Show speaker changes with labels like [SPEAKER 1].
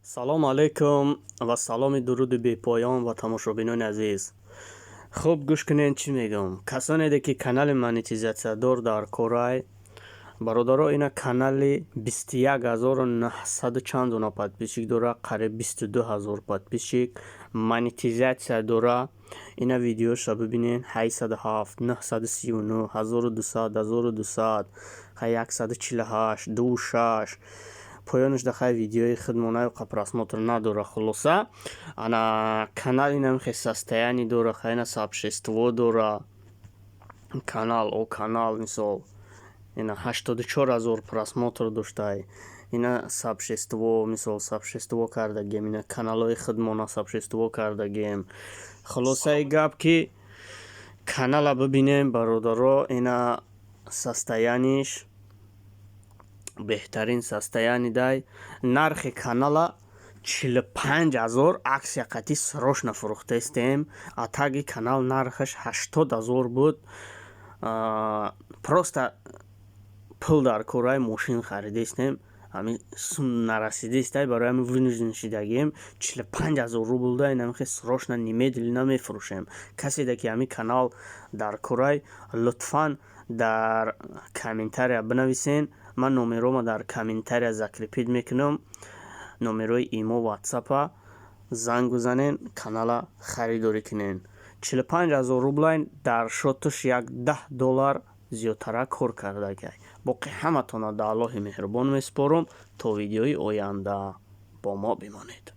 [SPEAKER 1] Салом алейкум ва саломи дуруди бепоён ба тамошобинони азиз. Хуб, гӯш кунед, чӣ мегӯям. Касонеде, ки канали монетизатсиядор дар корай, бародаро, ина канали 21 900 чанд дона подписчик дора, қариб 22 000 подписчик, монетизатсия дора. Ина видеоша бибинед: 807, 939, 1200, 1200, 148, 26. Поёнаш дахай видеои худмона қа просмотр надора. Хулоса, ана канал инам хе состояние дора, хайна сообщество дора канал. О канал, мисол, ина 84 000 просмотр доштай. Ина сообщество, мисол, сообщество кардагем, ина каналҳои худмона сообщество кардагем. Хулосаи гап, ки канала бибинем, бародаро, ина состояние ш беҳтарин состояние дай. Нархи канала 45 000, акция қатӣ срочно фурӯхтаистем. А таги канал нархаш 80 000 буд. Просто пул дар кораи мошин харидаистем, ҳамин сум нарасидаистай, барои ҳамин вынужден шидагием. 45 000 рубл да инамихе срочно, немедленно мефурӯшем. Каседе ки ҳамин канал дар корай, лутфан дар комментария бинависен. Ман номерома дар комментария закрепить мекунам, номерои имо, ватсапа. Занг бизанен, канала харидорӣ кунен. 45 000 рублай, дар счёт аш як 10 доллар зиёдтара кор кардагай. Боқӣ ҳаматонро да Аллоҳи меҳрубон месупорам. То видеои оянда бо мо бимонед.